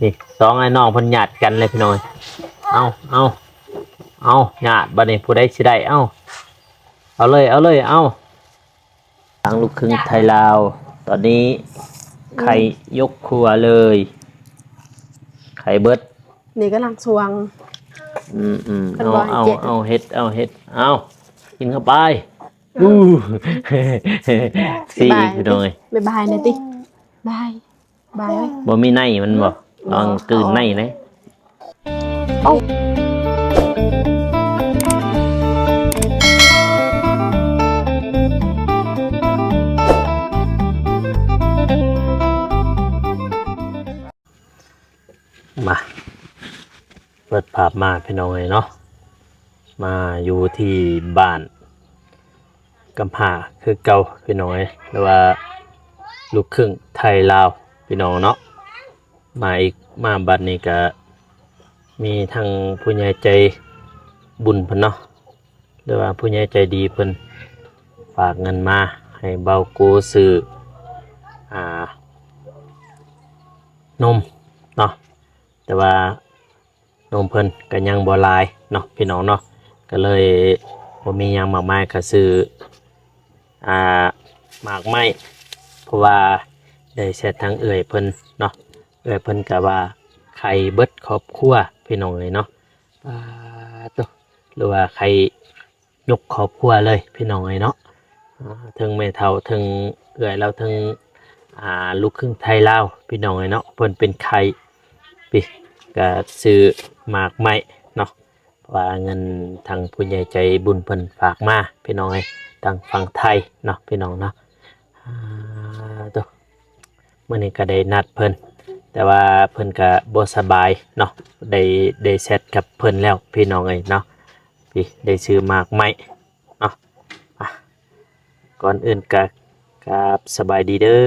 ນີ້ສອງອ້າຍນ້ອງເພິ່ນຍາດກັນເລີຍພີ່ນ້ອງ. ເອົາ ເອົາ ເອົາ ຍາດ ບັດນີ້ຜູ້ໃດຊິໄດ້? ເອົາ ເອົາເລີຍ ເອົາເລີຍ ເອົາ. ທາງລູກຄຶ່ງໄທລາວ ຕອນນີ້ໄຂ່ຍົກຄົວເລີຍ ໄຂ່ເບິດ. ນີ້ກຳລັງຊວງ. ອືມໆ ເພິ່ນ ເອົາ ບອກໃຫ້ ເອົາ ເຮັດ ເອົາ ເຮັດ ເອົາ ເອົາ ກິນເຂົ້າໄປ. ອູ້ ສີ່ ພີ່ນ້ອງເອີຍ ບາຍບາຍແດ່ຕິ ບາຍບາຍ. ບໍ່ມີໃນມັນບໍ່? ລອງກືນໃນແດ່. ມາ ເປີດພາບມາພີ່ນ້ອງເອີຍເນາະ ມາຢູ່ທີ່ບ້ານກຳພ້າຄືເກົ່າພີ່ນ້ອງເອີຍ ຫຼືວ່າລູກຄຶ່ງໄທລາວພີ່ນ້ອງເນາະ. ມາອີກ ມາບັດນີ້ກະມີທັງຜູ້ໃຫຍ່ໃຈບຸນເພິ່ນເນາະ ຫຼືວ່າຜູ້ໃຫຍ່ໃຈດີເພິ່ນຝາກເງິນມາໃຫ້ບ່າວໂກຊື້ ອ່າ ນົມເນາະ ແຕ່ວ່ານົມເພິ່ນກະຍັງບໍ່ຫຼາຍເນາະພີ່ນ້ອງເນາະ ກະເລີຍບໍ່ມີຫຍັງມາກມາຍ ກະຊື້ ອ່າ ໝາກໄມ້ ເພາະວ່າໄດ້ແຊັດທາງເອື້ອຍເພິ່ນເນາະ ເອື້ອຍເພິ່ນກະວ່າໄຂ່ເບິດຄອບຄົວພີ່ນ້ອງເອີຍເນາະ. ປາໂຕ ຫຼືວ່າໄຂ່ຍົກຄອບຄົວເລີຍພີ່ນ້ອງເອີຍເນາະ ເຖິງແມ່ເຖົ້າເຖິງເອື້ອຍລາວເຖິງ ອ່າ ລູກຄຶ່ງໄທລາວພີ່ນ້ອງເອີຍເນາະ ເພິ່ນເປັນໄຂ່ ປິ ກະຊື້ໝາກໄມ້ເນາະ ເພາະວ່າເງິນທາງຜູ້ໃຫຍ່ໃຈບຸນເພິ່ນຝາກມາພີ່ນ້ອງເອີຍ ທາງຝັ່ງໄທເນາະພີ່ນ້ອງເນາະ. ອ່າ ໂຕ ມື້ນີ້ກະໄດ້ນັດເພິ່ນ ແຕ່ວ່າເພິ່ນກະບໍ່ສະບາຍເນາະ ໄດ້ ໄດ້ແຊັດກັບເພິ່ນແລ້ວພີ່ນ້ອງເອີຍເນາະ ໄດ້ຊື້ໝາກໄມ້ເນາະ. ອ່ະ ກ່ອນອື່ນກະກາບສະບາຍດີເດີ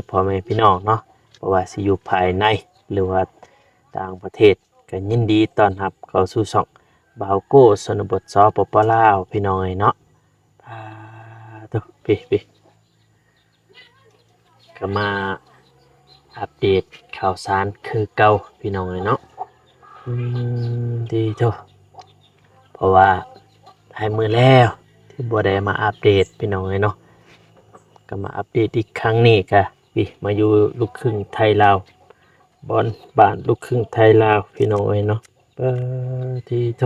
ພໍ່ແມ່ພີ່ນ້ອງເນາະ ບໍ່ວ່າຊິຢູ່ພາຍໃນ ຫຼືວ່າຕ່າງປະເທດ ກະຍິນດີຕ້ອນຮັບເຂົ້າສູ່ຊ່ອງບ່າວໂກ້ຊົນນະບົດ ສປປ ລາວ ພີ່ນ້ອງເອີຍເນາະ. ປາໂຕ ປິ ປິ ກະມາອັບເດດຂ່າວສານຄືເກົ່າພີ່ນ້ອງເອີຍເນາະ. ອືມ ດີໂທ ເພາະວ່າຫຼາຍມື້ແລ້ວທີ່ບໍ່ໄດ້ມາອັບເດດພີ່ນ້ອງເອີຍເນາະ ກະມາອັບເດດອີກຄັ້ງນີ້ກະ ປິ ມາຢູ່ລູກຄຶ່ງໄທລາວ ບ່ອນບ້ານລູກຄຶ່ງໄທລາວພີ່ນ້ອງເອີຍເນາະ. ປາ ດີໂທ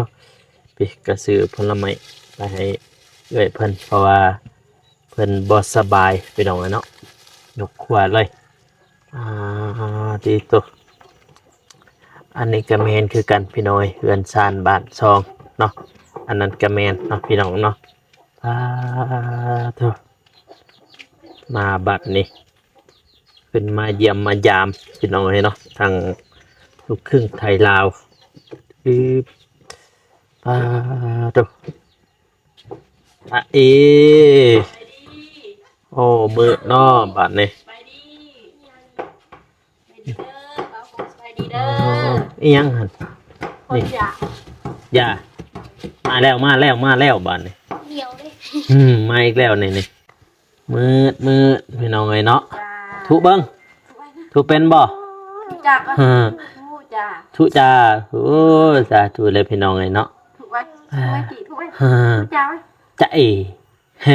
ປິ ກະຊື້ຜົນລະໄມ້ໄປໃຫ້ເອື້ອຍເພິ່ນ ເພາະວ່າເພິ່ນບໍ່ສະບາຍພີ່ນ້ອງເອີຍເນາະ ຍົກຄົວເລີຍ. ອ່າ ດີໂຕ ອັນນີ້ກະແມ່ນຄືກັນພີ່ນ້ອງເອີຍ ເຮືອນຊານບ້ານຊ່ອງເນາະ ອັນນັ້ນກະແມ່ນເນາະພີ່ນ້ອງເນາະ. ປາໂທ ມາບັດນີ້ ຂຶ້ນມາຢ້ຽມມາຢາມພີ່ນ້ອງເອີຍເນາະ ທັງລູກຄຶ່ງໄທລາວ. ປາໂຕ ອະເອ ໂອ້ ມືດເນາະບາດນີ້. ສະບາຍດີເດີ ສະບາຍດີເດີ. ອີ່ຫຍັງຫັ້ນ? ນີ້ ຢາ ຢາ ມາແລ້ວ ມາແລ້ວ ມາແລ້ວບາດນີ້. ອືມ ມາອີກແລ້ວນີ້ ນີ້ ມືດ ມືດ ພີ່ນ້ອງເອີຍເນາະ. ທຸເບິ່ງ ທຸເປັນບໍ່? ຈັກ ທຸ ທຸ ທຸ ທຸ ໂອ້ ສາທຸເລີຍພີ່ນ້ອງເອີຍເນາະ. ທຸໄວ້ ທຸໄວ້ ທຸໄວ້ ຈາໄວ້ ຈາເອ ເຮ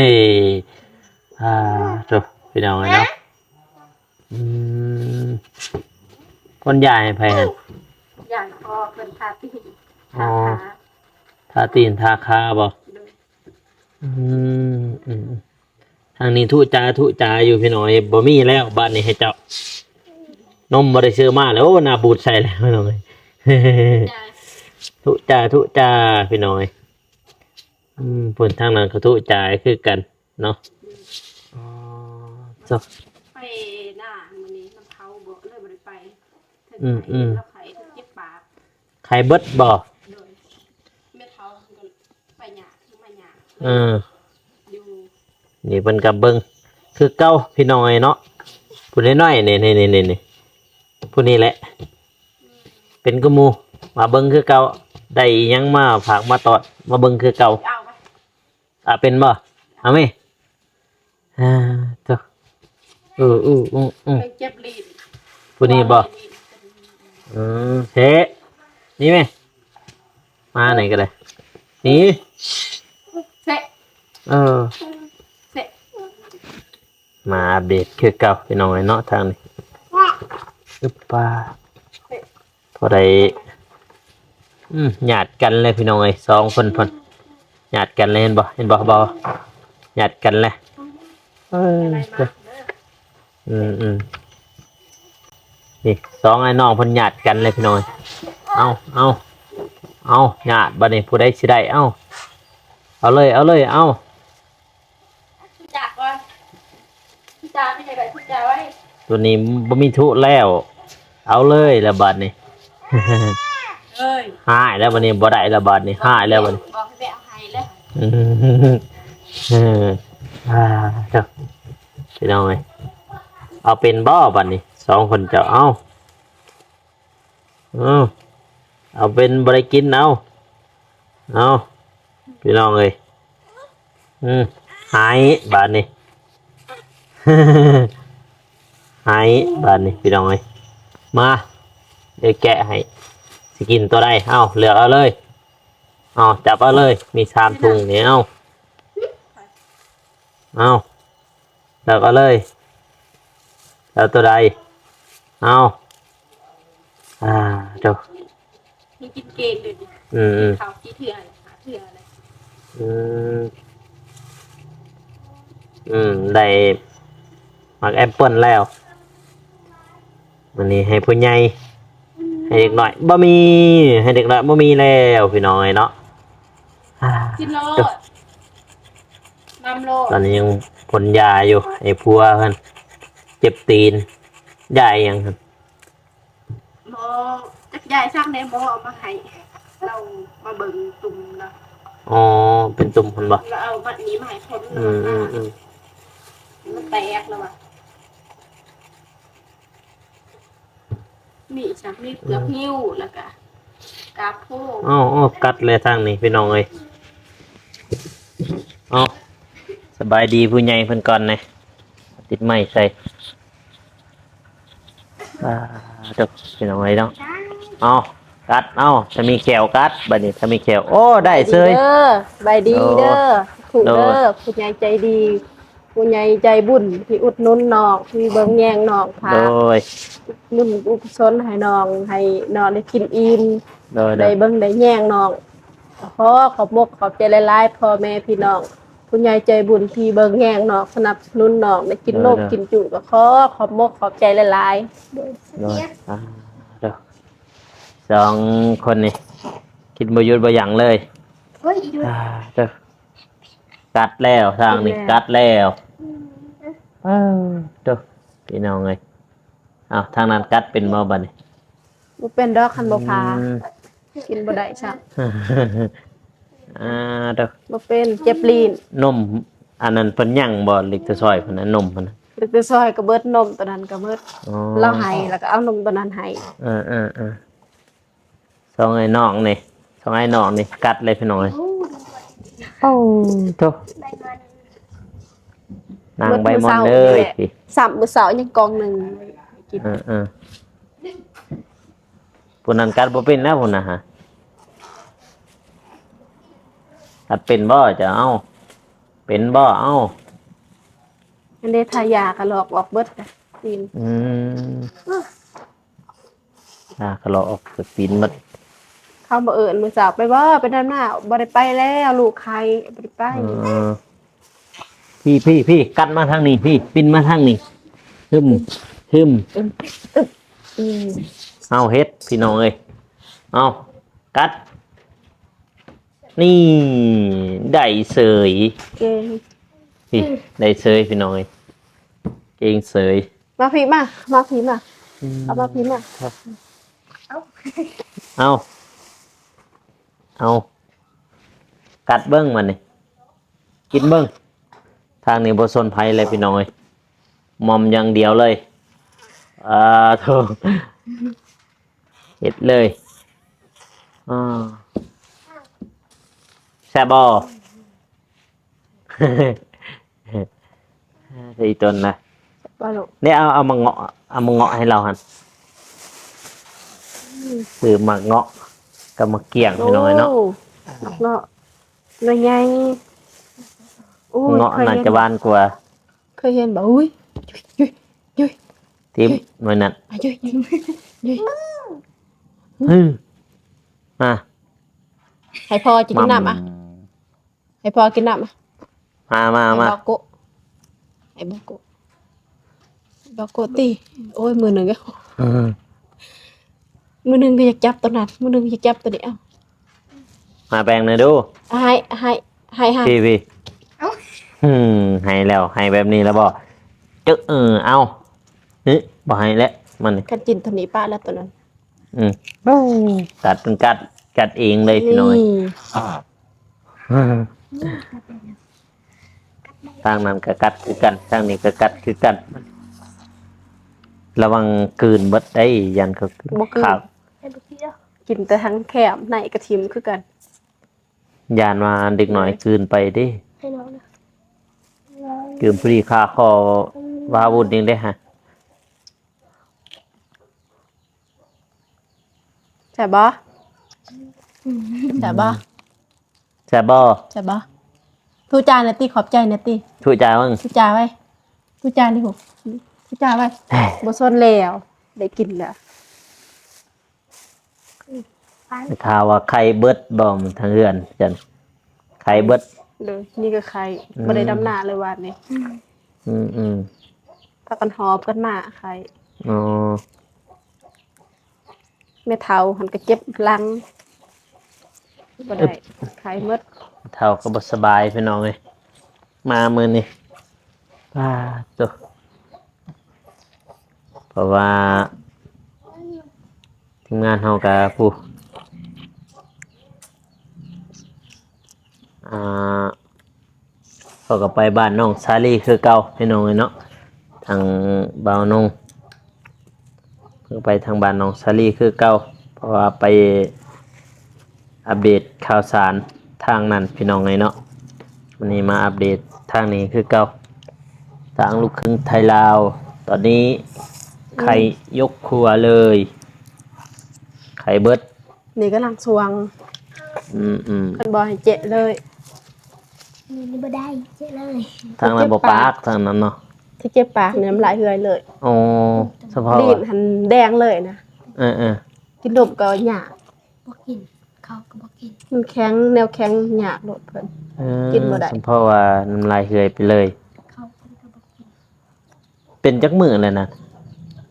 ອາ ໂຕ ພີ່ນ້ອງເອີຍເນາະ. ອືມ ຄົນຢາໃຫ້ໃຜຫັ້ນ? ຢາພໍ່ເພິ່ນທາຕີນ ອໍ ທາຂາ ທາຕີນທາຂາບໍ່? ໂດຍ. ອືມ ອືມ ທາງນີ້ທຸຈາ ທຸຈາຢູ່ພີ່ນ້ອງເອີຍ. ບໍ່ມີແລ້ວບາດນີ້ໃຫ້ເຈົ້າ ນົມບໍ່ໄດ້ຊື້ມາແລ້ວ. ໂອ້ ໜ້າບູດໃສ່ແລ້ວພີ່ນ້ອງເອີຍ. ທຸຈາ ທຸຈາ ພີ່ນ້ອງເອີຍ. ອືມ ເພິ່ນທາງນັ້ນກະທຸຈາຄືກັນເນາະ. ອໍ ໄປນາມື້ນີ້ນຳເຂົາບໍ່ ເລີຍບໍ່ໄດ້ໄປ. ອືມໆ ລາວໄຂ້ ເຈັບປາກ ໄຂ້ເບິດບໍ່? ໂດຍ ແມ່ເຖົ້າເພິ່ນກະໄປຍາກ ມາຍາກ. ເອີ ຢູ່ ນີ້ເພິ່ນກະເບິ່ງຄືເກົ່າພີ່ນ້ອງເອີຍເນາະ. ຜູ້ນ້ອຍໆ ນີ້ໆໆ ຜູ້ນີ້ແຫຼະ ເປັນຄືໝູ່ ມາເບິ່ງຄືເກົ່າ. ໄດ້ອີ່ຫຍັງມາຝາກມາຕ້ອນ ມາເບິ່ງຄືເກົ່າ. ເອົາໄປ ອາ ເປັນບໍ່? ເອົາແມ ອາ ໂຕ ເອີ ເອີ ເຈັບລີ້ນ ຜູ້ນີ້ບໍ່? ລີ້ນ ອືມ ເທະ ນີ້ແມ່ ມານີ້ກໍໄດ້ ນີ້ ເຊະ ເອີ ເຊະ ມາອັບເດດຄືເກົ່າພີ່ນ້ອງເອີຍເນາະ ທາງນີ້ ອຶບປາ ພໍໄດ້ ອືມ ຍາດກັນແລ້ວພີ່ນ້ອງເອີຍ ສອງຄົນພຸ້ນ ຍາດກັນແລ້ວ ເຫັນບໍ່ ເຫັນບໍ່ ບໍ່ ຍາດກັນແລ້ວ ເອີ ອືມໆ ນີ້ສອງອ້າຍນ້ອງເພິ່ນຍາດກັນເລີຍພີ່ນ້ອງ ເອົາ ເອົາ ເອົາ ຍາດ ບາດນີ້ຜູ້ໃດຊິໄດ້ ເອົາ ເອົາເລີຍ ເອົາເລີຍ ເອົາ ທຸຈາກກ່ອນ ທຸຈາກມີຫຍັງໄດ້ທຸຈາໄວ້ ຕົວນີ້ບໍ່ມີທຸແລ້ວ ເອົາເລີຍລະບາດນີ້ ເອີຍ ຮ້າຍແລ້ວບາດນີ້ ບໍ່ໄດ້ລະບາດນີ້ ຮ້າຍແລ້ວບາດນີ້ ບອກໃຫ້ແບະເອົາໃຫ້ເລີຍ ອືມ ເອີ ອ່າ ເຈົ້າ ພີ່ນ້ອງເອີຍ ເອົາເປັນບໍ່ບາດນີ້ ສອງຄົນເຈົ້າ ເອົາ ເອົາ ເອົາເປັນບໍ່ໄດ້ກິນ ເອົາ ເອົາ ພີ່ນ້ອງເອີຍ ອືມ ຫາຍບາດນີ້ ຫາຍບາດນີ້ ພີ່ນ້ອງເອີຍ ມາ ເອີ ແກະໃຫ້ ຊິກິນຕົວໃດ ເອົາ ເລືອກເອົາເລີຍ ເອົາ ຈັບເອົາເລີຍ ມີສາມຖົງນີ້ ເອົາ ເອົາ ເລືອກເອົາເລີຍ ເອົາຕົວໃດ ເອົາ ອ່າ ໂທ້ ຍັງກິນເກັ່ງຢູ່ນີ້ ອືມໆ ເຂົ້າຊິເທື່ອ ຫ້າເທື່ອແລ້ວ ອືມ ອືມ ໄດ້ໝາກແອບເປິ້ນແລ້ວ ມື້ນີ້ໃຫ້ຜູ້ໃຫຍ່ ໃຫ້ເດັກນ້ອຍບໍ່ມີ ໃຫ້ເດັກນ້ອຍບໍ່ມີແລ້ວ ພີ່ນ້ອງເອີຍເນາະ ອ່າ ກິນໂລດ ດຳໂລດ ຕອນນີ້ຍັງພົ່ນຢາຢູ່ ໃຫ້ຜົວເພິ່ນເຈັບຕີນ ຢາອີ່ຫຍັງຫັ້ນ ໝໍ ຈັກຢາອີ່ສັງໃດ ໝໍເອົາມາໃຫ້ ລາວມາເບິ່ງຕຸ່ມລະ ອໍ ເປັນຕຸ່ມຫັ້ນບໍ່ ລາວເອົາມັດນີ້ມາໃຫ້ພົ່ນ ອືມໆໆ ມັນແຕກລະວ່າ ມີອີ່ສັງ ມີເປືອກງິ້ວ ແລ້ວກະກາບໂພ ເອົາ ເອົາ ກັດແລ້ວທາງນີ້ ພີ່ນ້ອງເອີຍ ເອົາ ສະບາຍດີຜູ້ໃຫຍ່ເພິ່ນກ່ອນແດ່ ຕິດໄມໃສ່ ອ່າ ໂທ້ ພີ່ນ້ອງເອີຍເນາະ ເອົາ ກັດ ເອົາ ຖ້າມີແຂ້ວກັດ ບາດນີ້ ຖ້າມີແຂ້ວ ໂອ້ ໄດ້ເສີຍ ສະບາຍດີເດີ ສະບາຍດີເດີ ໂອ້ ທຸກເດີ ໂດຍ ຜູ້ໃຫຍ່ໃຈດີ ຜູ້ໃຫຍ່ໃຈບຸນທີ່ອຸດໜູນນ້ອງ ທີ່ເບິ່ງແຍງນ້ອງ ພາ ໂດຍ ອຸດໜູນອຸດໜູນໃຫ້ນ້ອງ ໃຫ້ນ້ອງໄດ້ກິນອີ່ມ ໂດຍ ໄດ້ເບິ່ງໄດ້ແຍງນ້ອງ ຂໍຂອບມົກຂອບໃຈຫຼາຍໆ ພໍ່ແມ່ພີ່ນ້ອງ ຜູ້ໃຫຍ່ໃຈບຸນທີ່ເບິ່ງແຍງນ້ອງ ສະໜັບສະໜູນນ້ອງ ໄດ້ກິນໂລກ ໂດຍ ກິນຈຸ ກໍຂໍຂອບມົກຂອບໃຈຫຼາຍໆ ໂດຍ ໂດຍ ອ່າ ໂດຍ ສອງຄົນນີ້ ກິນບໍ່ຢຸດບໍ່ຫຍັງເລີຍ ໂອ້ຍ ອ່າ ໂດຍ ກັດແລ້ວ ທາງນີ້ ກິນແລ້ວ ກັດແລ້ວ ອືມ ເອີ ໂທ້ ພີ່ນ້ອງເອີຍ ເອົ້າ ທາງນັ້ນກັດເປັນບໍ່ບາດນີ້ ບໍ່ເປັນດອກ ຄັນບໍ່ຜ່າ ອືມ ກິນບໍ່ໄດ້ຊ້ຳ ອ່າ ໂທ້ ບໍ່ເປັນ ເຈັບລີ້ນ ນົມອັນນັ້ນເພິ່ນຍັງບໍ່ ເລັກຕາຊອຍເພິ່ນນະ ນົມເພິ່ນນະ ເລັກຕາຊອຍກໍເບິດ ນົມຕົວນັ້ນກໍເບິດ ອໍ ລາວໃຫ້ ແລ້ວກໍເອົານົມຕົວນັ້ນໃຫ້ ເອີໆໆ ສອງອ້າຍນ້ອງນີ້ ສອງອ້າຍນ້ອງນີ້ກັດເລີຍພີ່ນ້ອງເອີຍ ໂອ້ ໂທ້ ນາງໃບໝອນເລີຍ ຊ້ຳມື້ເຊົ້າຍັງກ່ອງໜຶ່ງກິນ ເອີໆ ຜູ້ນັ້ນກັດບໍ່ເປັນແລ້ວ ຜູ້ນັ້ນຫາ ກັດເປັນບໍ່ ເຈົ້າ ເອົາ ເປັນບໍ່ ເອົາ ອັນເດ ທາຢາກະລອກອອກເບິດ ຕີນ ອືມ ອ່າ ກະລອກອອກຈາກຕີນໝົດ ເຂົາບໍ່ເອີ້ນມື້ເຊົ້າໄປບໍ່ ໄປດຳນາ ບໍ່ໄດ້ໄປແລ້ວ ລູກໄຂ້ ບໍ່ໄດ້ໄປ ເອີ ພີ້ໆໆ ກັດມາທາງນີ້ ພີ້ ປິ່ນມາທາງນີ້ ຮຶມ ຮຶມ ອືມ ເອົາ ເຮັດ ພີ່ນ້ອງເອີຍ ເອົາ ກັດ ນີ້ ໄດ້ເສີຍ ເກັ່ງ ນີ້ ໄດ້ເສີຍ ພີ່ນ້ອງເອີຍ ເກັ່ງເສີຍ ມາພີ້ມາ ມາພີ້ມາ ອືມ ເອົາມາພີ້ມາ ເອົາ ເອົາ ເອົາ ກັດເບິ່ງບາດນີ້ ກິນເບິ່ງ ທາງນີ້ບໍ່ສົນໃຜເລີຍພີ່ນ້ອງເອີຍ ໝ່ອມຢ່າງດຽວເລີຍ ອ່າ ໂທ້ ເຮັດເລີຍ ອ່າ ແຊບບໍ່? ເອີ ອີຕົນນະ ແຊບບໍ່ລູກ? ນີ້ ເອົາ ເອົາມາເງາະ ເອົາມາເງາະໃຫ້ລາວຫັ້ນ ຄືໝາກເງາະກັບໝາກກ້ຽງ ໂອ້ ພີ່ນ້ອງເອີຍເນາະ. ໝາກເງາະໜ່ວຍໃຫຍ່. ໂອ້ຍ ເງາະ ເຄີຍເຫັນ ໜ້າຈະຫວານກວ່າ. ເຄີຍເຫັນບໍ່? ອຸ້ຍ ຍຸ້ຍ ຍຸ້ຍ ຕິ້ມ ເຮີ້ຍ ໜ່ວຍນັ້ນ ອາ ຍຸ້ຍ ຍຸ້ຍ ຍຸ້ຍ ອື ມາ ໃຫ້ພໍ່ຈະກິນນ້ຳ ມຳ ອະ ໃຫ້ພໍ່ກິນນ້ຳ ມາ ມາ ມາ ໃຫ້ບາໂກະ ໃຫ້ບາໂກະ ບາໂກະຕິ. ໂອ້ຍ ມື້ໜຶ່ງ ເອີ ມື້ໜຶ່ງກໍຢາກຈັບໂຕນັ້ນ ມື້ໜຶ່ງກໍຢາກຈັບໂຕນີ້. ເອົ້າ ມາແບ່ງໜ່ອຍດູ ໃຫ້ ໃຫ້ ໃຫ້ ໃຫ້ ພີ່ ພີ່ ເອົ້າ ອືມ ໃຫ້ແລ້ວ ໃຫ້ແບບນີ້ແລ້ວບໍ່? ເຈີ ເອີ ເອົາ ຫຶ ບໍ່ໃຫ້ແລ້ວມັນ ຄັນກິນໂຕນີ້ປະແລ້ວໂຕນັ້ນ. ອືມ ກັດ ກັດ ກັດເອງເລີຍພີ່ນ້ອງເອີຍ. ນີ້ ທາງນັ້ນກໍກັດຄືກັນ ທາງນີ້ກໍກັດຄືກັນ. ລະວັງກືນເບິດໄດ໋ ຢ້ານເຂົາ ບໍ່ ຂາວ ກິນແຕ່ທາງແຄມ ໃນກະຖິ້ມຄືກັນ. ຢ້ານວ່າເດັກນ້ອຍກືນໄປເດ້ ໃຫ້ນ້ອງນະ ກືນພໍດີຄາຄໍວ່າວຸດນີ້ເດ້ຮະ. ແຊບບໍ່? ແຊບບໍ່? ແຊບບໍ່? ແຊບບໍ່? ທູຈານະຕິ ຂອບໃຈນະຕິ ທູຈາເບິ່ງ ທູຈາໄວ້ ທູຈານີ້ ທູຈາໄວ້. ບໍ່ຊົນແລ້ວ ໄດ້ກິນແລ້ວ. ໄດ້ຂ່າວວ່າໄຂ່ເບິດບໍ່ ທາງເຮືອນ ຈັນ ໄຂ່ເບິດ. ໂດຍ ນີ້ກໍໄຂ່ ອືມ ບໍ່ໄດ້ດຳນາເລີຍວານນີ້. ອືມໆ ພາກັນຫອບກັນມາໄຂ່. ອໍ ແມ່ເຖົ້າຫັ້ນກໍເຈັບຫຼັງ ບໍ່ໄດ້ ໄຂ່ເບິດ. ເຖົ້າກໍບໍ່ສະບາຍພີ່ນ້ອງເອີຍ ມາມື້ນີ້ ປາໂຕ. ເພາະວ່າທີມງານເຮົາກະ ຜູ້ ອ່າ ເຂົາກໍໄປບ້ານນ້ອງສາລີຄືເກົ່າພີ່ນ້ອງເອີຍເນາະ ທາງບ່າວນົງ ເພິ່ນໄປທາງບ້ານນ້ອງສາລີຄືເກົ່າ ເພາະວ່າໄປອັບເດດຂ່າວສານທາງນັ້ນພີ່ນ້ອງເອີຍເນາະ. ວັນນີ້ມາອັບເດດທາງນີ້ຄືເກົ່າ ທາງລູກຄຶ່ງໄທລາວ ຕອນນີ້ ອືມ ໄຂ່ຍົກຄົວເລີຍ ໄຂ່ເບິດ. ນີ້ກຳລັງສວງ ອືມໆ ເພິ່ນບອກໃຫ້ເຈະເລີຍ ນີ້ບໍ່ໄດ້ເຈະເລີຍ ທາງນັ້ນບໍ່ປາກ ທາງນັ້ນເນາະ ທີ່ເຈັບປາກນີ້ນ້ຳລາຍເຮືອຍເລີຍ. ອໍ ສະເພາະ ລີ້ນຫັ້ນແດງເລີຍນະ. ເອີໆ ກິນນົມກໍຍາກ ບໍ່ກິນ ເຂົ້າກໍບໍ່ກິນ ມັນແຂງ ແນວແຂງຍາກໂລດເພິ່ນ ເອີ ກິນບໍ່ໄດ້ ສະເພາະວ່ານ້ຳລາຍເຮືອຍໄປເລີຍ ເຂົ້າກິນກໍບໍ່ກິນ. ເປັນຈັກມື້ແລ້ວນະ?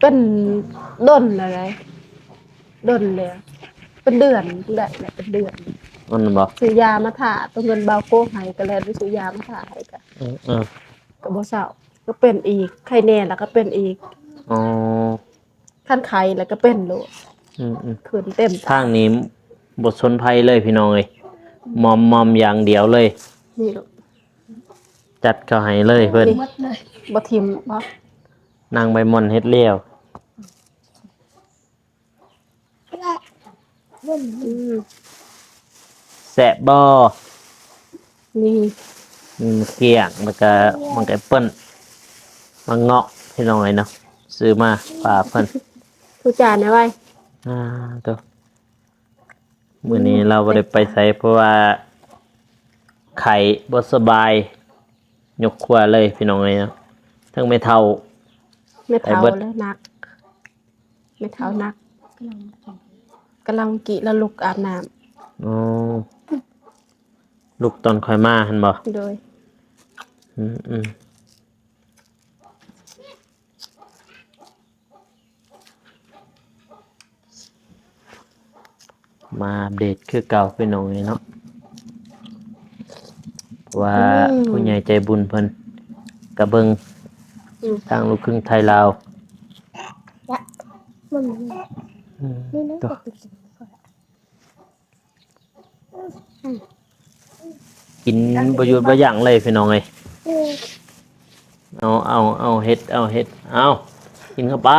ເປັນດົນແລ້ວໃດ ດົນແລ້ວ ເປັນເດືອນ ໄດ້ແລ້ວ ເປັນເດືອນ. ແມ່ນບໍ່? ຊື້ຢາມາທາ ຕົວເງິນບ່າວໂກະໃຫ້ ກໍແລ່ນໄປຊື້ຢາມາທາໃຫ້ ກໍ ເອີ ເອີ ກໍບໍ່ເຊົາ ກໍເປັນອີກ ໄຂ້ແນ່ແລ້ວກໍເປັນອີກ. ອໍ ຄັນໄຂ້ແລ້ວກໍເປັນໂລດ. ອືມໆ ຂຶ້ນເຕັມ ທາງນີ້ບໍ່ສົນໃຜເລີຍພີ່ນ້ອງເອີຍ ມອມໆຢ່າງດຽວເລີຍ. ນີ້ລູກ ຈັດເຂົ້າໃຫ້ເລີຍເພິ່ນ ນີ້ ບໍ່ຖິ້ມບໍ່? ນາງໃບໝ່ອນເຮັດແລ້ວ. ອືມ ແຊບບໍ່? ນີ້ ມີໝາກກ້ຽງ ແລ້ວກະໝາກແອັບເປິ້ນ ໝາກເງາະ ພີ່ນ້ອງເອີຍເນາະ ຊື້ມາຝາກເພິ່ນ. ຜູ້ຈານໄວ້ ອ່າ ໂຕ ມື້ນີ້ລາວບໍ່ໄດ້ໄປໃສ ເພາະວ່າໄຂ້ບໍ່ສະບາຍ ຍົກຄົວເລີຍພີ່ນ້ອງເອີຍເນາະ. ທັງແມ່ເຖົ້າ ແມ່ເຖົ້າ ໄປເບິດ ແລ້ວໜັກ ແມ່ເຖົ້າໜັກ ກຳລັງກີ້ ແລ້ວລຸກອາບນ້ຳ. ອໍ ລຸກຕອນຂ້ອຍມາຫັ້ນບໍ່? ໂດຍ ອືມໆ ມາອັບເດດຄືເກົ່າພີ່ນ້ອງເອີຍເນາະ ເພາະວ່າ ອືມ ຜູ້ໃຫຍ່ໃຈບຸນເພິ່ນກະເບິ່ງ ອືມ ທາງລູກຄຶ່ງໄທລາວ. ອືມ ໂຕ ກິນບໍ່ຢຸດບໍ່ຢັ້ງເລີຍພີ່ນ້ອງເອີຍ. ເອົາ ເອົາ ເອົາ ເຮັດ ເອົາ ເຮັດ ເອົາ ກິນເຂົ້າໄປ.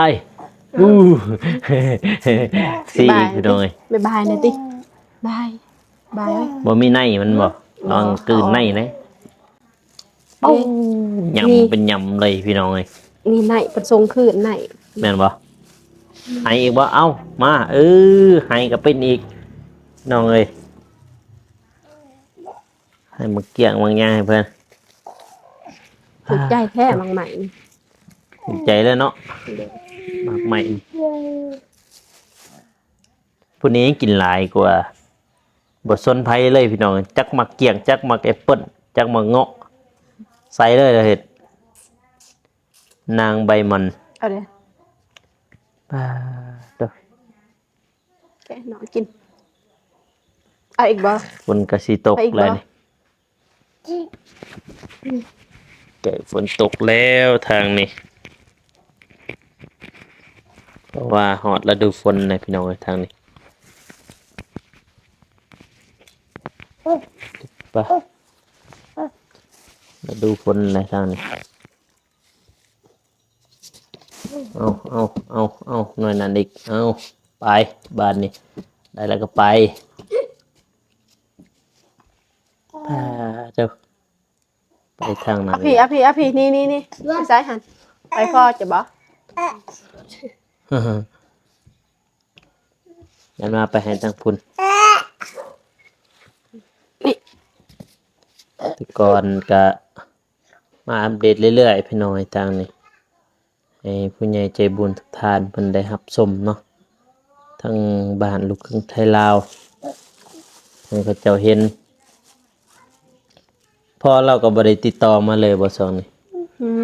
ອູ້ ສີ່ ພີ່ນ້ອງເອີຍ. ບາຍບາຍແດ່ຕິ ບາຍບາຍ. ບໍ່ມີໃນມັນບໍ່? ລອງກືນໃນເດ້. ເອົ້າ ເດ້ ຍຳ ນີ້ ເປັນຍຳເລີຍພີ່ນ້ອງເອີຍ. ນີ້ໃນເພິ່ນສົ່ງຄືນໃນ ແມ່ນບໍ່? ໃຫ້ອີກບໍ່? ເອົ້າ ມາ ເອີ ໃຫ້ກໍເປັນອີກ ນ້ອງເອີຍ ໃຫ້ໝາກກ້ຽງໝາກຫຍັງໃຫ້ເພິ່ນ. ຖືກໃຈແທ້ໝາກໄມ້ນີ້ ຖືກໃຈແລ້ວເນາະ ໝາກໄມ້ນີ້. ຜູ້ນີ້ກິນຫຼາຍກວ່າ ບໍ່ສົນໃຜເລີຍພີ່ນ້ອງ ຈັກໝາກກ້ຽງ ຈັກໝາກແອັບເປິ້ນ ຈັກໝາກເງາະ ໃສ່ເລີຍລະເຮັດ ນາງໃບໝອນ. ເອົາເດ້ ປາດໂທ້ ແກະໃຫ້ນ້ອງກິນ. ເອົາອີກບໍ່? ຝົນກະຊິຕົກແລ້ວນີ້ ໃກ້ຝົນຕົກແລ້ວທາງນີ້ ເພາະວ່າຮອດລະດູຝົນແລ້ວພີ່ນ້ອງເອີຍ ທາງນີ້ ປະ ລະດູຝົນແລ້ວທາງນີ້. ເອົາ ເອົາ ເອົາ ເອົາ ໜ່ວຍນັ້ນອີກ ເອົາ ໄປ ບາດນີ້ ໄດ້ແລ້ວກໍໄປ. ປາດໂທ້ ໄປທາງນັ້ນ ເອົາພີ້ ເອົາພີ້ ເອົາພີ້ ນີ້ ນີ້ ນີ້ ໄປໃສຫັ້ນ ໄປພໍ້ຈະບໍ່? ຢ່າມາໄປໃຫ້ທາງພຸ້ນ ແຕ່ກ່ອນກະມາອັບເດດເລື້ອຍໆ ພີ່ນ້ອງເອີຍ ທາງນີ້ ໃຫ້ຜູ້ໃຫຍ່ໃຈບຸນທຸກທ່ານເພິ່ນໄດ້ຮັບຊົມເນາະ ທາງບ້ານລູກຄຶ່ງໄທລາວ ໃຫ້ເຂົາເຈົ້າເຫັນ. ພໍ່ລາວກໍບໍ່ໄດ້ຕິດຕໍ່ມາເລີຍບໍ່ຊ່ວງນີ້? ອືມ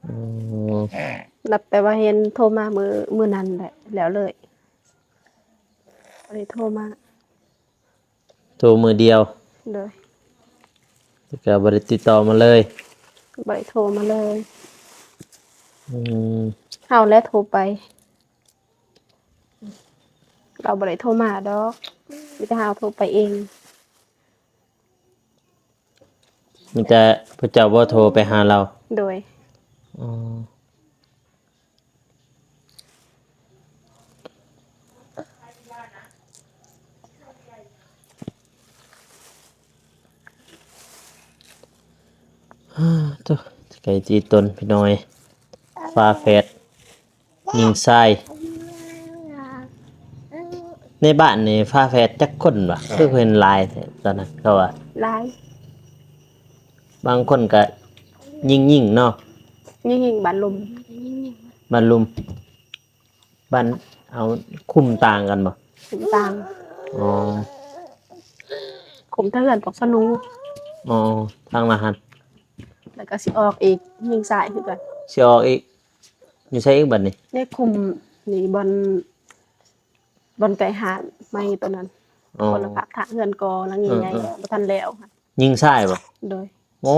ອືມ ນັບແຕ່ວ່າເຫັນໂທມາມື້ ມື້ນັ້ນແຫຼະ ແລ້ວເລີຍ ບໍ່ໄດ້ໂທມາ. ໂທມື້ດຽວ ໂດຍ ແລ້ວກໍບໍ່ໄດ້ຕິດຕໍ່ມາເລີຍ? ບໍ່ໄດ້ໂທມາເລີຍ. ອືມ ເຮົາແຫຼະໂທໄປ ລາວບໍ່ໄດ້ໂທມາດອກ ມີແຕ່ເຮົາໂທໄປເອງ. ມີແຕ່ພະເຈົ້າບໍ່ໂທໄປຫາລາວ? ໂດຍ. ອໍ ໂທ້ ໄກ່ຕີຕົນພີ່ນ້ອງເອີຍ ຝາແຝດ ຍິງຊາຍ. ໃນບ້ານນີ້ຝາແຝດຈັກຄົນວະ? ຄືເຫັນຫຼາຍແທ້ຕອນນັ້ນເຂົາວ່າ. ຫຼາຍ. ບາງຄົນກະຍິງໆເນາະ. ຍິງໆ ບ້ານລຸ່ມ. ບ້ານລຸ່ມ. ບ້ານ ເອົາ ຄຸ້ມຕ່າງກັນບໍ່? ຄຸ້ມຕ່າງ. ອໍ ຄຸ້ມແຕ່ເຮືອນພວກສະໜູ. ອໍ ທາງລະຫັ້ນ. ແລ້ວກະຊິອອກອີກ ຍິງຊາຍຄືກັນ. ຊິອອກອີກ. ຢູ່ໃສອີກບັດນີ້? ໃນຄຸ້ມນີ້ ບ່ອນ ບ່ອນໃກ້ຮ້ານໃໝ່ໂຕນັ້ນ. ອໍ ຄົນລະພາກທາງເຮືອນກໍຫຼັງໃຫຍ່ໆ ເອີໆ ບໍ່ທັນແລ້ວ. ຍິງຊາຍບໍ່? ໂດຍ. ໂອ້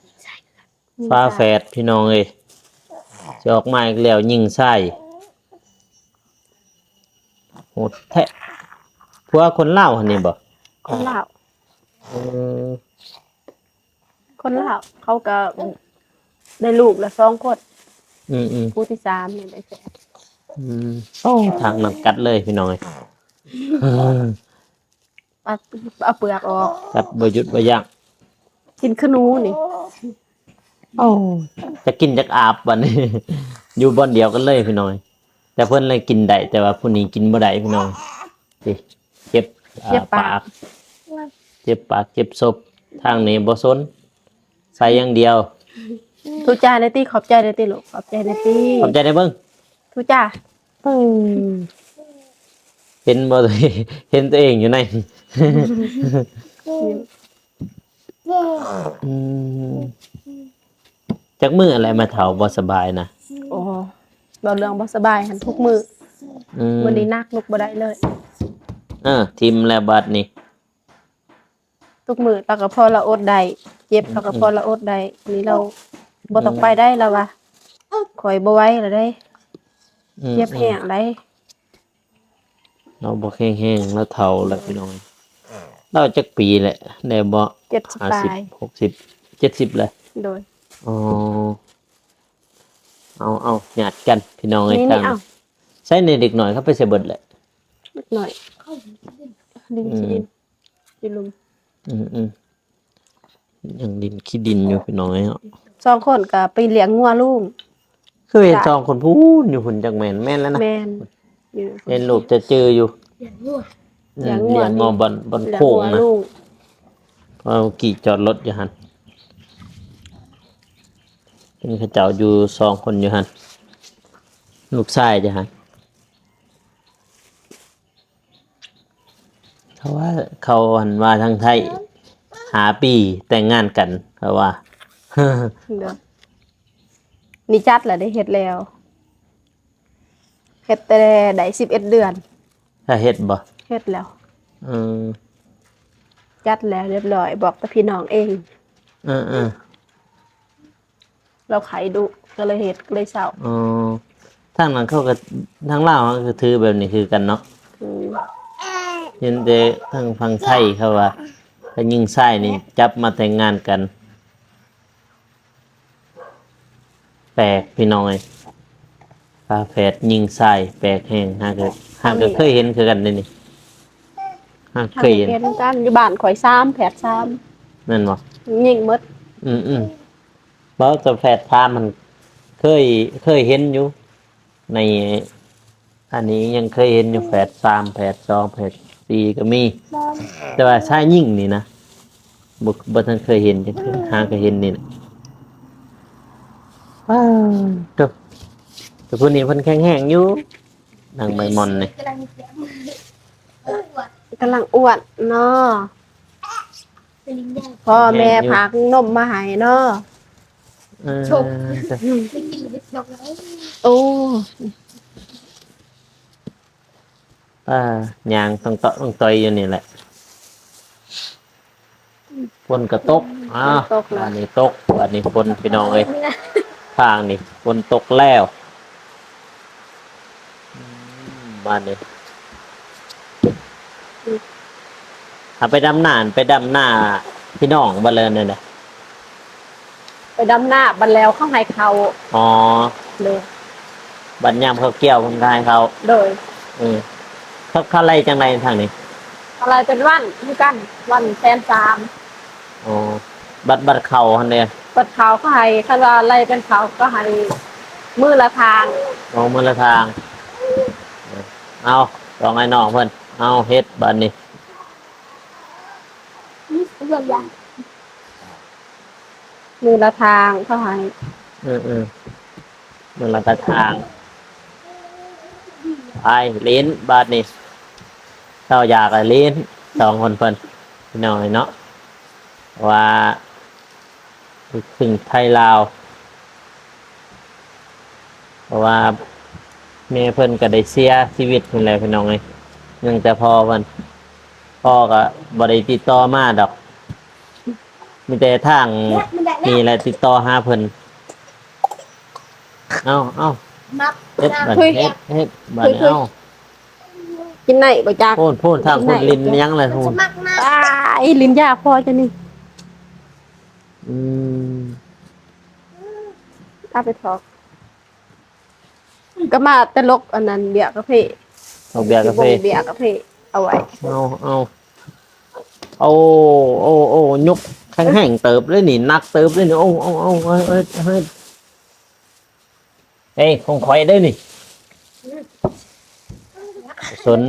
ຍິງຊາຍ ຝາແຝດພີ່ນ້ອງເອີຍ ຊິອອກມາອີກແລ້ວ ຍິງຊາຍ. ໂຫດແທ້. ຜົວຄົນລາວຫັ້ນນີ້ບໍ່? ຄົນລາວ. ເອີ ຄົນລາວ ເຂົາກໍໄດ້ລູກລະສອງຄົນ. ອືມໆ ຜູ້ທີສາມນີ້ໄດ້ແຟນ. ອືມ ໂອ້ ທາງນັ້ນກັດເລີຍພີ່ນ້ອງເອີຍ. ເອົາ ເອົາເປືອກອອກ ກັດບໍ່ຢຸດບໍ່ຢັ້ງ. ກິນຄືໜູນີ້. ໂອ້ ຈັກກິນຈັກອາບບັດນີ້ ຢູ່ບ່ອນດຽວກັນເລີຍພີ່ນ້ອງ. ແຕ່ເພິ່ນລະກິນໄດ້ ແຕ່ວ່າຜູ້ນີ້ກິນບໍ່ໄດ້ພີ່ນ້ອງ. ເຈັບ ເຈັບປາກ ເຈັບປາກ ເຈັບສົບ. ທາງນີ້ບໍ່ສົນ ໃສ່ຢ່າງດຽວ. ທູຈ້າແດ່ຕິ ຂອບໃຈແດ່ຕິລູກ ຂອບໃຈແດ່ຕິ ຂອບໃຈແດ່ເບິ່ງ ທູຈ້າ. ເຫັນບໍ່ ເຫັນຕົວເອງຢູ່ໃນ ອືມ ຈັກມື້ແລ້ວແມ່ເຖົ້າບໍ່ສະບາຍນະ? ໂອ້ ເວົ້າເລື່ອງບໍ່ສະບາຍຫັ້ນທຸກມື້. ອືມ ມື້ນີ້ໜັກ ລຸກບໍ່ໄດ້ເລີຍ. ເອີ ຖິ້ມແລ້ວບາດນີ້. ທຸກມື້ລາວກໍພໍລາວອົດໄດ້ ເຈັບ ອືມ ລາວກໍພໍລາວອົດໄດ້. ນີ້ລາວ ອືມ ບໍ່ຕ້ອງໄປໄດ້ລາວວ່າ ຂ້ອຍບໍ່ໄຫວແລ້ວເດ້. ອືມ ເຈັບແຮງໄດ໋. ລາວບໍ່ແຂງແຮງ ລາວເຖົ້າແລ້ວພີ່ນ້ອງ. ລາວຈັກປີແລ້ວ ໄດ້ບໍ່? ເຈັດສິບປາຍ ຫ້າສິບ ຫົກສິບ ເຈັດສິບແລ້ວ. ໂດຍ. ອໍ ເອົາໆ ຍາດກັນພີ່ນ້ອງເອີຍ. ນີ້ ທາງນີ້ ເອົາ ໃສ່ໃນເດັກນ້ອຍເຂົາໄປໃສເບິດແຫຼະ? ເດັກນ້ອຍ ດິນ ອືມ ຂີ້ດິນ ຢູ່ລຸ່ມ. ອືມໆ ຍັງດິນຂີ້ດິນຢູ່ພີ່ນ້ອງເອີຍເນາະ. ສອງຄົນກໍໄປລ້ຽງງົວລຸງ. ເຂ ຄືເຫັນສອງຄົນພຸ້ນຢູ່ພຸ້ນ ຈັກແມ່ນ ແມ່ນແລ້ວນະ ແມ່ນ ຢູ່ ເຫັນຮູບຈະຈື່ຢູ່ ລ້ຽງງົວ ອືມ ລ້ຽງງົວ ລ້ຽງງົວບ່ອນ ບ່ອນໂຄ້ງນະ ລ້ຽງງົວລູກ ເພາະວ່າກີ້ຈອດລົດຢູ່ຫັ້ນ ເຫັນເຂົາເຈົ້າຢູ່ສອງຄົນຢູ່ຫັ້ນ ລູກຊາຍຢູ່ຫັ້ນ. ເຂົາວ່າ ເຂົາ ອັນ ວ່າທາງໄທ ຫ້າປີແຕ່ງງານກັນ ເຂົາວ່າ ໂດຍ ນີ້ຈັດແລ້ວເດ້ ເຮັດແລ້ວ ເຮັດແຕ່ໄດ້ສິບເອັດເດືອນ ຖ້າເຮັດບໍ່? ເຮັດແລ້ວ ເອີ ຈັດແລ້ວຮຽບຮ້ອຍ ບອກແຕ່ພີ່ນ້ອງເອງ ເອີໆ ລາວໄຂ້ດຸ ກໍເລີຍເຮັດ ກໍເລີຍເຊົາ ອໍ ທາງນັ້ນເຂົາກໍ ທາງລາວເຮົາກໍຖືແບບນີ້ຄືກັນເນາະ ອືມ ເຫັນແຕ່ທາງຝັ່ງໄທເຂົາວ່າ ຖ້າຍິງຊາຍນີ້ຈັບມາແຕ່ງງານກັນ ແປກພີ່ນ້ອງເອີຍ ຝາແຝດຍິງຊາຍແປກແຮງ ຫາກໍ ຫາກໍເຄີຍເຫັນຄືກັນເດ້ນີ້ ຫາເຄີຍເຫັນ ເຫັນກັນ ຢູ່ບ້ານຂ້ອຍສາມ ແຝດສາມ ແມ່ນບໍ່? ຍິງໝົດ ອືມໆ ເວົ້າແຕ່ແຝດສາມຫັ້ນ ເຄີຍ ເຄີຍເຫັນຢູ່ ໃນ ອັນນີ້ຍັງເຄີຍເຫັນຢູ່ ແຝດສາມ ແຝດສອງ ແຝດສີ່ກໍມີ ແຕ່ວ່າຊາຍຍິງນີ້ນະ ບໍ່ ບໍ່ທັນເຄີຍເຫັນຈັກເທື່ອ ຫາກໍເຫັນນີ້ແຫຼະ ວ້າວ ໂທ້ ແຕ່ຜູ້ນີ້ເພິ່ນແຂງແຮງຢູ່ ນາງໃບໝ່ອນນີ້ ກຳລັງອ້ວນເນາະ ພໍ່ແມ່ພານມມາໃຫ້ເນາະ ເອີ ໂອ້ ອ່າ ຍ່າງຕ້ອງເຕາະຕ້ອງຕ່ອຍຢູ່ນີ້ແຫຼະ ຝົນກໍຕົກ ອືມ ອ້າວ ຝົນຕົກແລ້ວ ອັນນີ້ຕົກ ອັນນີ້ຝົນ ພີ່ນ້ອງເອີຍ ທາງນີ້ຝົນຕົກແລ້ວ ອືມ ບາດນີ້ ອືມ ຖ້າໄປດຳນາ ໄປດຳນາພີ່ນ້ອງບໍ່ເລີຍນັ້ນນະ ໄປດຳນາ ບັດແລ້ວເຂົາໃຫ້ເຂົ້າ ອໍ ໂດຍ ບັດຍາມເຂົາກ່ຽວເພິ່ນກໍໃຫ້ເຂົ້າ ໂດຍ ເອີ ເຂົາ ເຂົາໄລ່ຈັ່ງໃດທາງນີ້ ເຂົາໄລ່ເປັນວັນຄືກັນ ວັນແສນສາມ ອໍ ບັດ ບັດເຂົ້າຫັ້ນເດ ບັດເຂົ້າເຂົາໃຫ້ ຄັນວ່າໄລ່ເປັນເຂົ້າກໍໃຫ້ມື້ລະທາງ ອໍ ມື້ລະທາງ ເອົາ ຕ້ອງໃຫ້ນ້ອງເພິ່ນ ເອົາ ເຮັດບັດນີ້ ມື້ລະທາງເຂົາໃຫ້ ເອີໆ ມື້ລະກະທາງ ໄປຫຼິ້ນບາດນີ້ ເຊົາຢາກລະຫຼິ້ນ ສອງຄົນເພິ່ນ ພີ່ນ້ອງເອີຍເນາະ ເພາະວ່າລູກຄຶ່ງໄທລາວ ເພາະວ່າແມ່ເພິ່ນກໍໄດ້ເສຍຊີວິດພຸ້ນແຫຼະ ພີ່ນ້ອງເອີຍ ຍັງແຕ່ພໍ່ເພິ່ນ ພໍ່ກໍບໍ່ໄດ້ຕິດຕໍ່ມາດອກ ມີແຕ່ທາງນີ້ແຫຼະຕິດຕໍ່ຫາເພິ່ນ ເອົາ ເອົາ ເຮັດບາດນີ້ ເຮັດ ເຮັດບາດນີ້ ເອົາ ກິນໄດ້ບໍ່ຈັກ ໂພດ ໂພດ ທາງພຸ້ນຫຼິ້ນຫຍັງລະພຸ້ນ ອ້າຍ ຫຼິ້ນຢາພໍຈະນີ້ ອືມ ເອົາໄປຖອກ ກໍມາແຕ່ຫຼົກອັນນັ້ນເບຍກາເຟ ຫຼົກເບຍກາເຟ ເບຍກາເຟເອົາໄວ້ ເອົາ ເອົາ ໂອ້ ໂອ້ ໂອ້ ຍົກແຂງແຮງເຕີບເລີຍນີ້ ໜັກເຕີບເລີຍນີ້ ໂອ້ ໂອ້ ໂອ້ ເອີຍ ເອີຍ ເອີຍ ເອີຍ ຂອງຂ້ອຍເດ້ນີ້ ສົນ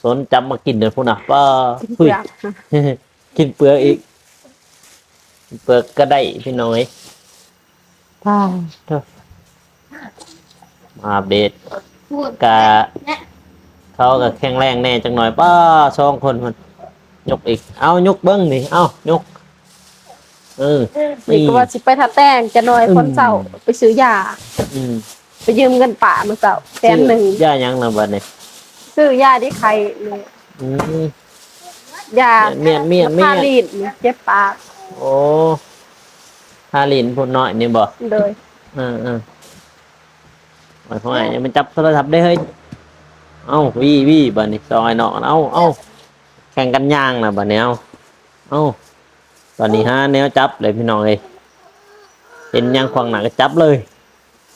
ສົນຈັບມາກິນເດີພຸ້ນນະ ປ້າ ກິນເປືອກ ອຸ້ຍ ກິນເປືອກອີກ ກິນເປືອກກໍໄດ້ພີ່ນ້ອງເອີຍ ປ້າ ໂທ້ ມາອັບເດດ ກະ ເຂົາກະແຂງແຮງແດ່ຈັກໜ້ອຍ ປ້າ ສອງຄົນພຸ້ນ ຍົກອີກ ເອົາ ຍົກເບິ່ງນີ້ ເອົາ ຍົກ ເອີ ນີ້ ນີ້ກໍວ່າຊິໄປທ່າແຕງຈັກໜ້ອຍ ອືມ ຕອນເຊົ້າ ໄປຊື້ຢາ ອືມ ໄປຢືມເງິນປ້າມື້ເຊົ້າແສນໜຶ່ງ ຊື້ຢາຫຍັງນະບັດນີ້ ຊື້ຢາດີໄຂ້ນີ້ ອືມ ຢາ ແມ່ນໆໆ ທາລີນນີ້ ເຈັບປາກ ໂອ້ ທາລີນຜູ້ນ້ອຍນີ້ບໍ່ ໂດຍ ເອີໆ ໂອ້ຍ ໂອ້ຍ ຢ່າມາຈັບໂທລະສັບເດ້ເຮີ້ຍ ເອົ້າ ວີ ວີ ບັດນີ້ ສອງອ້າຍນ້ອງ ເອົ້າ ເອົ້າ ແຂ່ງກັນຍ່າງນະບັດນີ້ ເອົ້າ ເອົ້າ ຕອນນີ້ຫາແນວຈັບເລີຍພີ່ນ້ອງເອີຍ ເຫັນຫຍັງຂວາງໜ້າກໍຈັບເລີຍ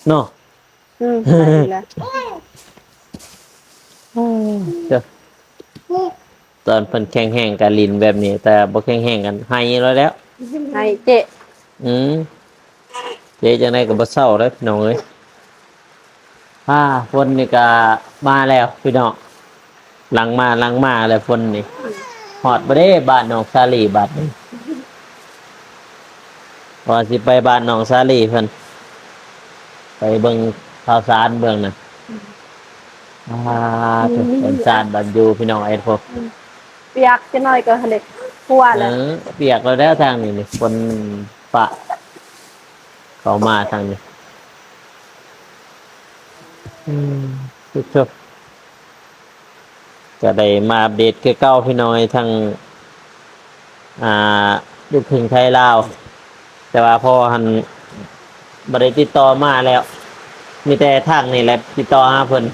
ເນາະ ອືມ ໄປແລ້ວ ເດີ ຕອນເພິ່ນແຂງແຮງກໍຫຼິ້ນແບບນີ້ ແຕ່ບໍ່ແຂງແຮງກໍໄຫ້ແລ້ວແຫຼະ ໄຫ້ເຈະ ອືມ ຈະຈັ່ງໃດກໍບໍ່ເຊົາເດ້ພີ່ນ້ອງເອີຍ. ອ່າ ຝົນນີ້ກໍມາແລ້ວພີ່ນ້ອງ ຫຼັ່ງມາ ຫຼັ່ງມາແລ້ວຝົນນີ້. ຮອດບໍ່ເດ້ບ້ານນ້ອງສາລີບາດນີ້? ວ່າຊິໄປບ້ານນ້ອງສາລີເພິ່ນ ໄປເບິ່ງຂ່າວສານເບິ່ງນະ. ອ່າ ເປັນຊານບາດຢູ່ພີ່ນ້ອງເອີຍ. ປຽກຈັກໜ້ອຍກໍຫັ້ນເດ້ ຂົ້ວແລ້ວ. ເອີ ປຽກແລ້ວແຫຼະທາງນີ້ນີ້ ຝົນຟ້າເຂົ້າມາທາງນີ້. ອືມ ທຸກຄົນ ກໍໄດ້ມາອັບເດດຄືເກົ່າພີ່ນ້ອງເອີຍ ທາງ ອ່າ ລູກຄຶ່ງໄທລາວ. ແຕ່ວ່າພໍ່ຫັ້ນບໍ່ໄດ້ຕິດຕໍ່ມາແລ້ວ ມີແຕ່ທາງນີ້ແຫຼະຕິດຕໍ່ຫາເພິ່ນ.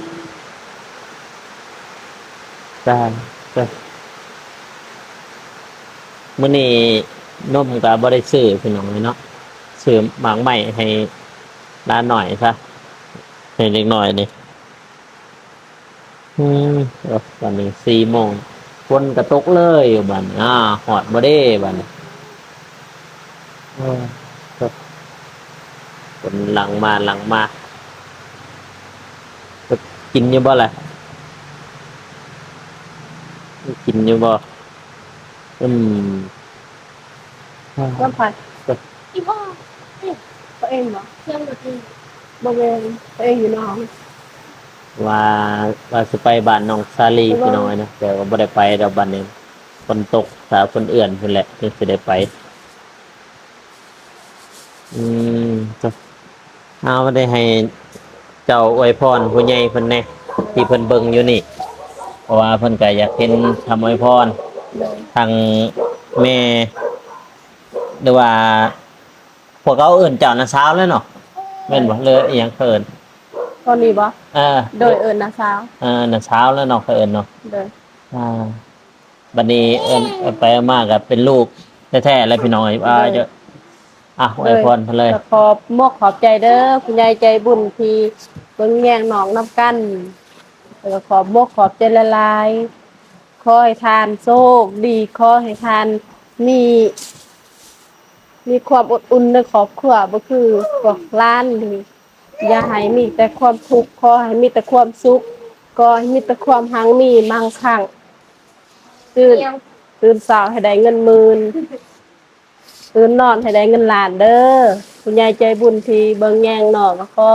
ຈ້າ ຈ້າ ມື້ນີ້ນົມກໍບໍ່ໄດ້ຊື້ພີ່ນ້ອງເອີຍເນາະ ຊື້ໝາກໄມ້ໃຫ້ຫຼານນ້ອຍຊະ ໃຫ້ເດັກນ້ອຍນີ້. ອືມ ເອີ ຕອນນີ້ສີ່ໂມງ ຝົນກໍຕົກເລີຍຢູ່ບາດນີ້. ອາ ຮອດບໍ່ເດ້ບາດນີ້? ເອີ ຝົນຫຼັ່ງມາ ຫຼັ່ງມາ. ກິນຢູ່ບໍ່ລະ? ກິນຢູ່ບໍ່? ອືມ ນ້ຳພັດ ອີ່ພໍ່ ເຂົາເອງບໍ່? ຍັງບໍ່ເອງ ບໍ່ແມ່ນ ເຂົາເອງຢູ່ນອກ. ວ່າ ວ່າຊິໄປບ້ານນ້ອງສາລີ ໄປບໍ່? ພີ່ນ້ອງເອີຍນະ ແຕ່ວ່າບໍ່ໄດ້ໄປດອກ. ບັດນີ້ຝົນຕົກ ຖ້າເພິ່ນເອື້ອນພຸ້ນແຫຼະ ຈຶ່ງຊິໄດ້ໄປ. ອືມ ເອົາ ໄດ້ໃຫ້ເຈົ້າອວຍພອນຜູ້ໃຫຍ່ເພິ່ນແດ່ ທີ່ເພິ່ນເບິ່ງຢູ່ນີ້ ເພາະວ່າເພິ່ນກໍຢາກເຫັນຄຳອວຍພອນ. ໂດຍ ທາງແມ່ ຫຼືວ່າ ພວກເຂົາເອີ້ນເຈົ້ານ້າສາວແລ້ວເນາະ ແມ່ນບໍ່? ຫຼືອີ່ຫຍັງເຂົາເອີ້ນ ຕອນນີ້ບໍ່? ເອີ ໂດຍ ເອີ້ນນ້າສາວ. ເອີ ນ້າສາວແລ້ວເນາະ ເຂົາເອີ້ນເນາະ. ໂດຍ ອ່າ ບັດນີ້ເອີ້ນ ເອີ້ນໄປເອົາມາກໍເປັນລູກແທ້ໆແຫຼະພີ່ນ້ອງເອີຍ. ວ່າ ໂດຍ ເຈົ້າ ອ່ະ ອວຍພອນເພິ່ນເລີຍ. ກໍຂອບມົກຂອບໃຈເດີ ຜູ້ໃຫຍ່ໃຈບຸນທີ່ເບິ່ງແຍງນ້ອງນຳກັນ ແລ້ວກໍຂອບມົກຂອບໃຈຫຼາຍໆ. ຂໍໃຫ້ທ່ານໂຊກດີ ຂໍໃຫ້ທ່ານມີ ມີຄວາມອົບອຸ່ນໃນຄອບຄົວ ບໍ່ຄືພວກຫຼານນີ້ ຢ່າໃຫ້ມີແຕ່ຄວາມທຸກ ຂໍໃຫ້ມີແຕ່ຄວາມສຸກ ຂໍໃຫ້ມີແຕ່ຄວາມຮັ່ງມີມັ່ງຄັ່ງ. ຕື່ນ ຕື່ນເຊົ້າໃຫ້ໄດ້ເງິນໝື່ນ ຕື່ນນອນໃຫ້ໄດ້ເງິນລ້ານເດີ. ຜູ້ໃຫຍ່ໃຈບຸນທີ່ເບິ່ງແຍງນ້ອງ ກໍຂໍ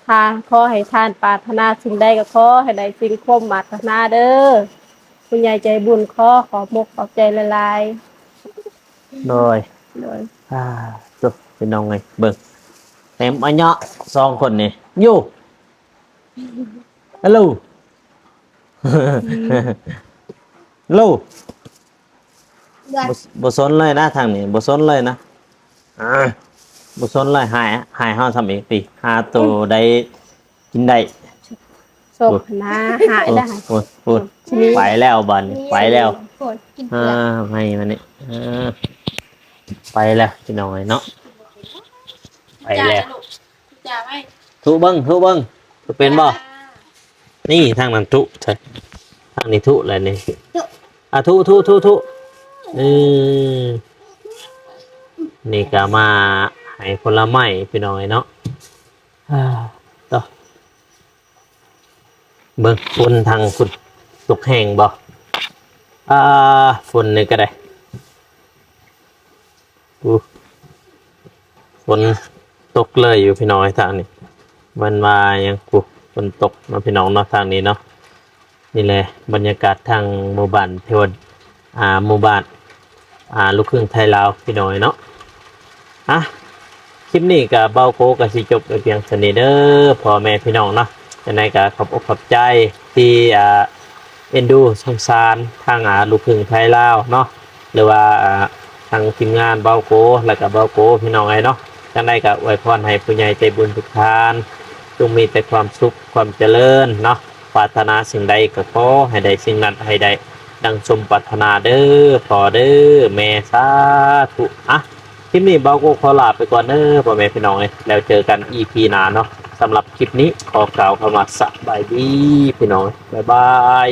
ຖ້າ ຂໍໃຫ້ທ່ານປາດຖະໜາສິ່ງໃດກໍຂໍໃຫ້ໄດ້ສິ່ງຄວາມປາດຖະໜາເດີ. ຜູ້ໃຫຍ່ໃຈບຸນຂໍຂອບມົກຂອບໃຈຫຼາຍໆ. ໂດຍ ໂດຍ ອ່າ ໂທ້ ພີ່ນ້ອງເອີຍ ເບິ່ງ ເຕັມອະເຍາະ ສອງຄົນນີ້ ຢູ່ ຮັລໂຫຼ ອືມ ຮັລໂຫຼ ບໍ່ ບໍ່ສົນເລີຍນະ ທາງນີ້ບໍ່ສົນເລີຍນະ. ອ່າ ບໍ່ສົນເລີຍ ຫາຍ ຫາຍເຮົາຊ້ຳອີກຕິ ຫາໂຕໃດກິນໄດ້. ໂຊກນະ ຫາຍໄດ້ ໂອ້ຍ ໂອ້ຍ ໂອ້ຍ ໄປແລ້ວບາດນີ້ ໄປແລ້ວ. ອ່າ ໃຫ້ມັນນີ້ ເອີ ໄປແລ້ວພີ່ນ້ອງເອີຍເນາະ ໄປແລ້ວ. ທຸເບິ່ງ ທຸເບິ່ງ ທຸເປັນບໍ່? ນີ້ທາງນັ້ນທຸ ທາງນີ້ທຸແລ້ວນີ້ ອ່າ ທຸ ທຸ ທຸ ທຸ. ອືມ ນີ້ກໍມາໃຫ້ຜົນລະໄມ້ພີ່ນ້ອງເອີຍເນາະ. ອ່າ ຕໍ່ ເບິ່ງຝົນທາງພຸ້ນ ຕົກແຮງບໍ່? ອ່າ ຝົນນີ້ກໍໄດ້ ອູ້ ຝົນຕົກເລີຍຢູ່ພີ່ນ້ອງເອີຍ ທາງນີ້ ມັນວ່າຫຍັງ ປູ້ ຝົນຕົກເນາະພີ່ນ້ອງເນາະ ທາງນີ້ເນາະ. ນີ້ແຫຼະບັນຍາກາດທາງໝູ່ບ້ານເທວະ ອ່າ ໝູ່ບ້ານ ອ່າ ລູກຄຶ່ງໄທລາວພີ່ນ້ອງເອີຍເນາະ. ອ່ະ ຄລິບນີ້ກໍເບົາໂກກໍຊິຈົບໄປພຽງສ່ຳນີ້ເດີພໍ່ແມ່ພີ່ນ້ອງເນາະ. ຈັ່ງໃດກໍຂອບອົກຂອບໃຈທີ່ ອ່າ ເອັນດູສົງສານທາງ ອ່າ ລູກຄຶ່ງໄທລາວເນາະ ຫຼືວ່າ ອ່າ ທາງທີມງານເບົາໂກ ແລ້ວກໍເບົາໂກພີ່ນ້ອງເອີຍເນາະ. ຈັ່ງໃດກໍອວຍພອນໃຫ້ຜູ້ໃຫຍ່ໃຈບຸນທຸກທ່ານ ຈົ່ງມີແຕ່ຄວາມສຸກຄວາມຈະເລີນເນາະ. ປາດຖະໜາສິ່ງໃດກໍຂໍໃຫ້ໄດ້ສິ່ງນັ້ນ ໃຫ້ໄດ້ດັ່ງສົມປາດຖະໜາເດີພໍ່ເດີແມ່ ສາທຸ. ອ່ະ ຄລິບນີ້ເບົາໂກຂໍລາໄປກ່ອນເດີພໍ່ແມ່ພີ່ນ້ອງເອີຍ ແລ້ວເຈີກັນອີພີໜ້າເນາະ. ສຳລັບຄລິບນີ້ຂໍກ່າວຄຳວ່າສະບາຍດີພີ່ນ້ອງ ບາຍບາຍ.